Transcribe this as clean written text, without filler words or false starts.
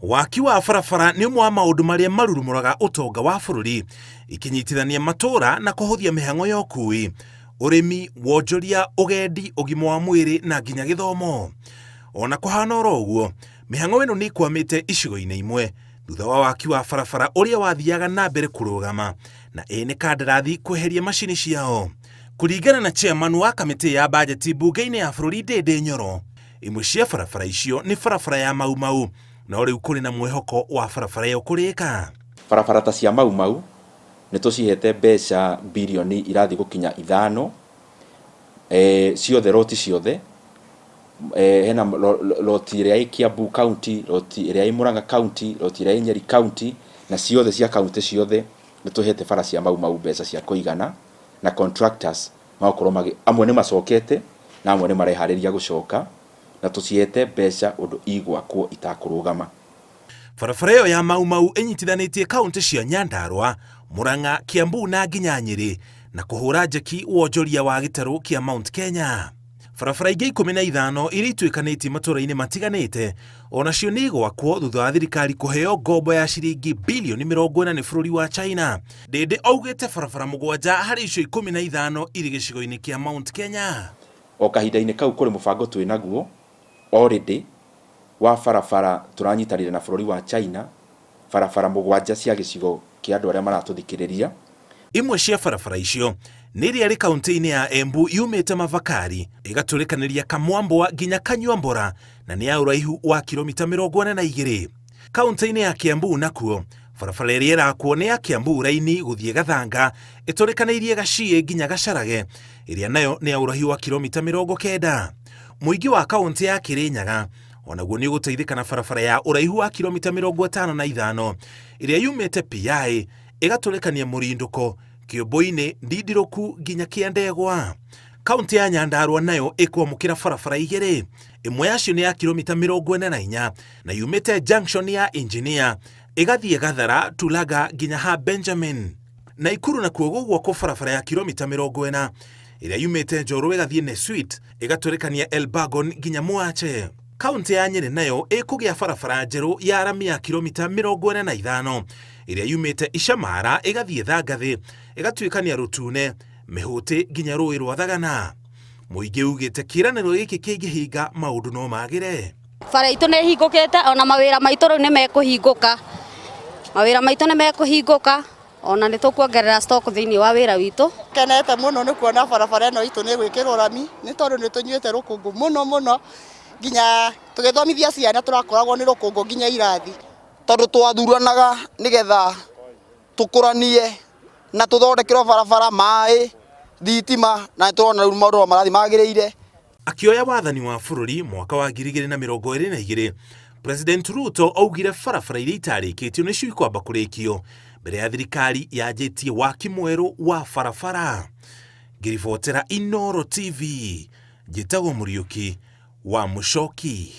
Waki wa barabara nĩ ũmwe wa maũndũ marĩa marurumũraga ũtonga wa bũrũri, ikinyitithania matũũra na kũhũthia mĩhang'o ya ũkui, ũrĩmi, wonjoria, ũgendi, ũgima wa mwĩrĩ na nginya gĩthomo. Ona kũhana oro ũguo, mĩhang'o ĩno nĩ ĩkwamĩte icigo-inĩ imwe thutha wa waki wa barabara ũrĩa wathiaga na mbere kũrũgama na ene kandarathi kweheria macini ciao. Kũringana na chairman wa kamĩtĩ ya bajeti mbunge-inĩ ya bũrũri Ndĩndĩ Nyoro, imwe cia barabara icio nĩ barabara ya Mau Mau, no rĩu kũrĩ na mwĩhoko wa barabara ĩyo kũrĩka. Barabara ta cia Mau Mau nĩ tũcihete mbeca birioni irathiĩ gũkinya ithano, ciothe roti ciothe, hena roti ĩrĩa ĩ Kiambu County, roti ĩrĩa ĩ Murang'a County, roti ĩrĩa ĩ Nyeri County, na ciothe cia kauntĩ ciothe nĩ tũhete bara cia Mau Mau mbeca cia kũigana, na contractors magakorwo magĩ, amwe nĩ macokete na amwe nĩ mareharĩria gũcoka, na tũcihete mbeca ũndũ igwakwo itakũrũgama. Barabara ĩyo ya Mau Mau ĩnyitithanĩtie kauntĩ cia Nyandarua, Murang'a, Kiambu na nginya Nyĩrĩ na kũhũra njeki wonjoria wa gĩtarũ kĩa Mount Kenya. Barabara ingĩ 15 iria ituĩkanĩtie matũũra-inĩ matiganĩte o nacio nĩ igwakwo thutha wa thirikari kũheo ngombo ya ciringi bilioni 40 nĩ bũrũri wa China. Ndĩndĩ augĩte barabara mũgwanja harĩ icio 15 irĩ gĩcigo-inĩ kĩa Mount Kenya. O kahinda-inĩ kau kũrĩ mũbango twĩ naguo already wa barabara tũranyitanĩire na bũrũri wa China, barabara mũgwanja cia gĩcigo kĩa andũ arĩa maratũthikĩrĩria. Imwe cia barabara icio nĩ ĩrĩa ĩrĩ kaunti-inĩ ya Embu yumĩte Mavakari ĩgatũrĩkanĩria Kamwambwa nginya Kanyuambora na nĩ ya ũraihu wa kilomita 42. Kaunti-inĩ ya Kiambu nakuo, barabara ĩrĩa ĩrakwo nĩ ya Kiambu raini gũthiĩ Gathanga ĩtũrĩkanĩirie Gaciĩ nginya Gacarage ĩrĩa nayo nĩ ya ũraihu wa kilomita 90. Mũingĩ wa kaunti ya Kirinyaga onaguo nĩ ũgũteithĩka na barabara ya ũraihu wa kilomita 55 ĩrĩa yumĩte Piaĩ ĩgatũrĩkania Mũrindũko, Kĩũmbũ-inĩ, Ndindirũku nginya Kĩandegwa. Kaunti ya Nyandarua nayo ĩkwamũkĩra barabara igĩrĩ, ĩmwe yacio nĩ ya kilomita 44 na yumĩte junction ya Engineer ĩgathiĩ Gathara, Tulaga nginya ha Benjamin. Naikuru nakuo gũgwakwo barabara ya kilomita 40 ĩrĩa yumĩte Njorũ ĩgathiĩ Nesuit ĩgatũrĩkania Elbagon nginya Mwache. Kaunti ya Nyĩrĩ nayo ĩkũgĩa barabara njerũ ya rami ya kilomita 45 ĩrĩa yumĩte Icamara ĩgathiĩ Thangathĩ ĩgatuĩkania Rũtune, Mĩhũtĩ nginya rũĩ rwa Thagana. Mũingĩ ugĩte kĩĩranĩro gĩkĩ kĩngĩhinga maũndũ no magĩre. Bara itũ nĩ ĩhingũkĩte ona mawĩra maitũ rĩu nĩ mekũhingũka. Mawĩra maitũ nĩ mekũhingũka ona nĩ tũkuongerera stock thĩinĩ wa wĩra witũ. Kenete mũno nĩ kuona barabara ĩno itũ nĩ ĩgwĩkĩrwo rami nĩ tondũ nĩ tũnyuĩte rũkũngũ mũno mũno nginya tũgĩthomithia ciana tũrakoragwo nĩ rũkũngũ nginya irathi. Tondũ twathuranaga nĩgetha tũkũranie na tũthondekerwo barabara, maĩ, thitima na nĩ tũrona rĩu maũndũ no marathiĩ magĩrĩire. Akĩoya wathani wa bũrũri mwaka wa 2022, President Ruto augire barabara iria itarĩkĩtio nĩcio ikwamba kũrĩkio mbere ya thirikari yanjĩtie waki mwerũ wa barabara. Ngĩribotera Inooro TV, njĩtagwo Mũriũki wa Mũcoki.